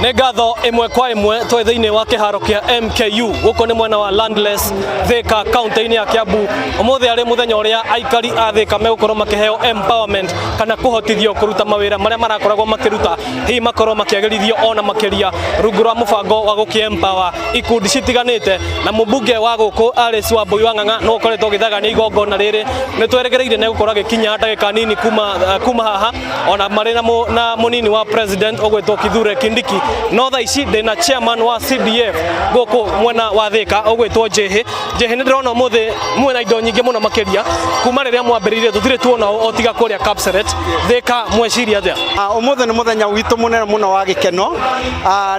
Nĩ ngatho ĩmwe kwa ĩmwe twĩ thĩinĩ wa kĩharo kĩa MKU gũkũ nĩ mwena wa Landless Thika kaunti-inĩ ya Kiambu. Ũmũthĩ arĩ mũthenya ũrĩa aikari a Thika megũkorwo makĩheo empowerment kana kũhotithio kũruta mawĩra marĩa marakoragwo makĩruta, hihi makorwo makĩagĩrithio ona makĩria rungu rwa mũbango wa gũkĩ empower ikundi citiganĩte. Na mũmbunge wa gũkũ Alice Wambui wa Ng'ang'a nĩ ũkoretwo ũgĩthagania igongona rĩrĩ, nĩ tweregereire nĩ gũkorwo agĩkinya ndagĩka nini kuma haha, ona marĩ na mũnini wa president ũgwĩtwo Kithure Kindiki. No thaa ici ndĩna chairman wa CDF gũkũ mwena wa Thika ũgwĩtwo Njĩhĩ. Njĩhĩ, nĩ ndĩrona ũmũthĩ mwĩna indo nyingĩ mũno makĩria kuma rĩrĩa mwambĩrĩirie, tũtirĩ tuona o tiga kũrĩa Kapseret. Thika mweciria atĩa? Ũmũthĩ nĩ mũthenya witũ mũnene mũno wa gĩkeno.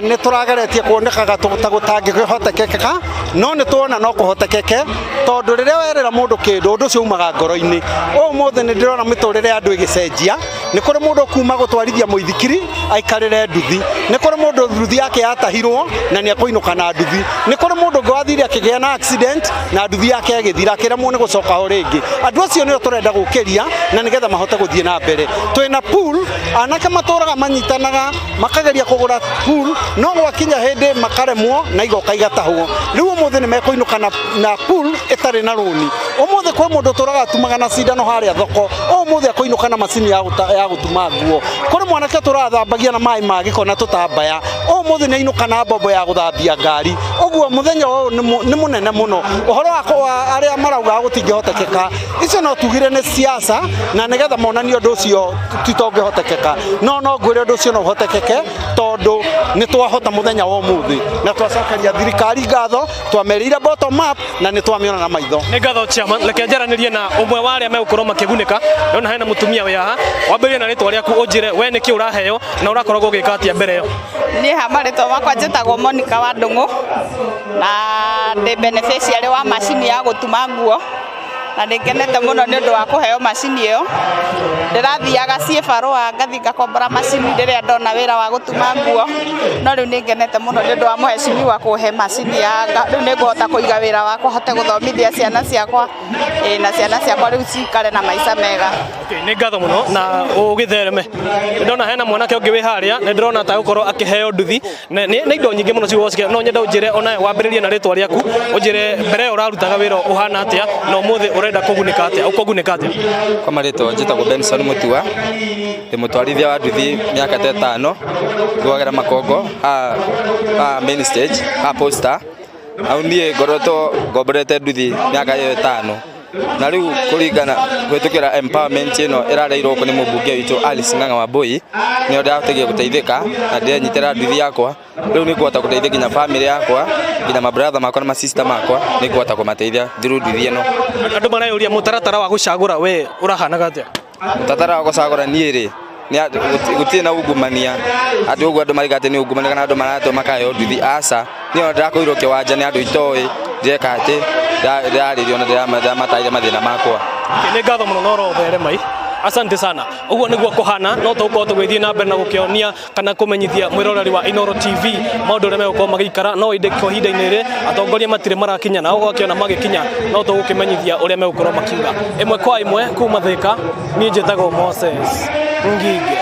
Nĩ tũrageretie kuonekaga ta gũtangĩhotekeka, no nĩ tuona no kũhotekeke, tondũ rĩrĩa werĩra mũndũ kĩndũ, ũndũ ũcio umaga ngoro-inĩ. Ũmũthĩ nĩ ndĩrona mĩtũrĩre ya andũ ĩgĩcenjia. Nĩ kũrĩ mũndũ kuma gũtwarithia mũithikiri aikarĩre nduthi, nĩ kũrĩ mũndũ nduthi yake yatahirwo na nĩ ekũinũka na nduthi, nĩ kũrĩ mũndũ ũngĩ wathire akĩgĩa na accident na nduthi yake ĩgĩthira, akĩremwo nĩ gũcoka ho rĩngĩ. Andũ acio nĩo tũrenda gũkĩria na nĩgetha mahote gũthiĩ na mbere. Twĩna pool, anake matũraga manyitanaga makageria kũgũra pool, no gwakinya hĩndĩ makaremwo na igoka igatahwo. Rĩu ũmũthĩ nĩ mekũinũka na pool ĩtarĩ na rũni. Ũmũthĩ kwĩ mũndũ ũtũraga atumaga na cindano harĩa thoko, ũmũthĩ akũinũka na macini ya gũtuma nguo. Kũrĩ mwanake tũrathambagia na maĩ ma gĩko na tũtambaya, ũmũthĩ nĩ ainũka na mbombo ya gũthambia ngari. Ũguo mũthenya ũyũ nĩ mũnene mũno. Ũhoro wa arĩa maraugaga gũtingĩhotekeka, icio no tugire nĩ siasa na nĩgetha monanie ũndũ ũcio titongĩhotekeka, no ngwĩre ũndũ ũcio no ũhotekeke, tondũ nĩ twahota mũthenya wa ũmũthĩ na twacokeria thirikari ngatho. Twamerĩire bottom up na nĩ twamĩona na maitho. Nĩ ngatho, chairman. Reke njaranĩrie na ũmwe wa arĩa megũkorwo makĩgunĩka. Ndona hena mũtumia wĩ haha. Wambĩrĩrie na rĩtwa rĩaku, ũnjĩre we nĩkĩ ũraheo na ũrakoragwo ũgĩka atĩa mbere ĩyo. Niĩ ha marĩtwa makwa njĩtagwo Monica wa Ndũng'ũ, na ndĩ beneficiary wa macini ya gũtuma nguo, na nĩ ngenete mũno nĩ ũndũ wa kũheo macini ĩyo. Ndĩrathiaga ciĩbarũa ngathiĩ ngakombora macini rĩrĩa ndona wĩra wa gũtuma nguo, no rĩu nĩ ngenete mũno nĩ ũndũ wa mũhecimiwa kũhe macini ya rĩu nĩ ngũhota kũiga wĩra wakwa, hote gũthomithia ciana ciakwa, ĩĩ, na ciana ciakwa rĩu cikare na maica mega. Okay, nĩ ngatho mũno na ũgĩthereme. Ndona hena mwanake ũngĩ wĩ harĩa, nĩ ndĩrona ta gũkorwo akĩheo nduthi. Nĩ indo nyingĩ mũno cigũkorwo cikĩheo. No nyende ũnjĩre ona wambĩrĩrie na rĩtwa rĩaku, ũnjĩre mbere ĩyo ũrarutaga wĩra ũhana atĩa na ũmũthĩ ũrenda kũgunĩka atĩa, ũkũgunĩka atĩa. Kwa marĩtwa njĩtagwo Benson Mutua, ndĩ mũtwarithia wa nduthi mĩaka ta 5, ngũagĩra Makongo haha main stage haha Posta. Hau niĩ ngoretwo ngomborete nduthi mĩaka ĩyo 5, na rĩu kũringana kũhĩtũkĩra empowerment ĩno ĩrareirwo gũkũ nĩ mũmbunge witũ Alice Ng'ang'a Wambui, nĩyo ndĩrahoteire gũteithĩka na ndĩrenyitĩra nduthi yakwa. Rĩu nĩ ngũhota gũteithia nginya family yakwa, nginya mabrother makwa na masista makwa, nĩ ngũhota kũmateithia through nduthi ĩno. Andũ mareyũria mũtaratara wa gũcagũra we ũrahanaga atĩa? Mũtaratara wa gũcagũra niĩ rĩ, gũtirĩ na ungumania atĩ ũguo andũ marauga atĩ nĩ ungumania kana andũ maratwo makaheo nduthi, aca. Niĩ ona ndĩrakorirwo kĩwanja nĩ andũ itoĩ, ndĩreka atĩ ndĩrarĩrio na ndĩramatarĩria mathĩna makwa. Nĩ ngatho mũno na ũrotheremai. Asante sana. Ũguo nĩguo kũhana, no tũgũkorwo tũgĩthiĩ na mbere na gũkĩonia kana kũmenyithia mwĩroreri wa Inooro TV maũndũ ũrĩa megũkorwo magĩikara, no ĩndĩ kwa ihinda-inĩ rĩrĩ atongoria matirĩ marakinya, na ũgakĩona magĩkinya no tũgũkĩmenyithia ũrĩa megũkorwo makiuga ĩmwe kwa ĩmwe. Kuma Thika, niĩ njĩtagwo Moses Ngige.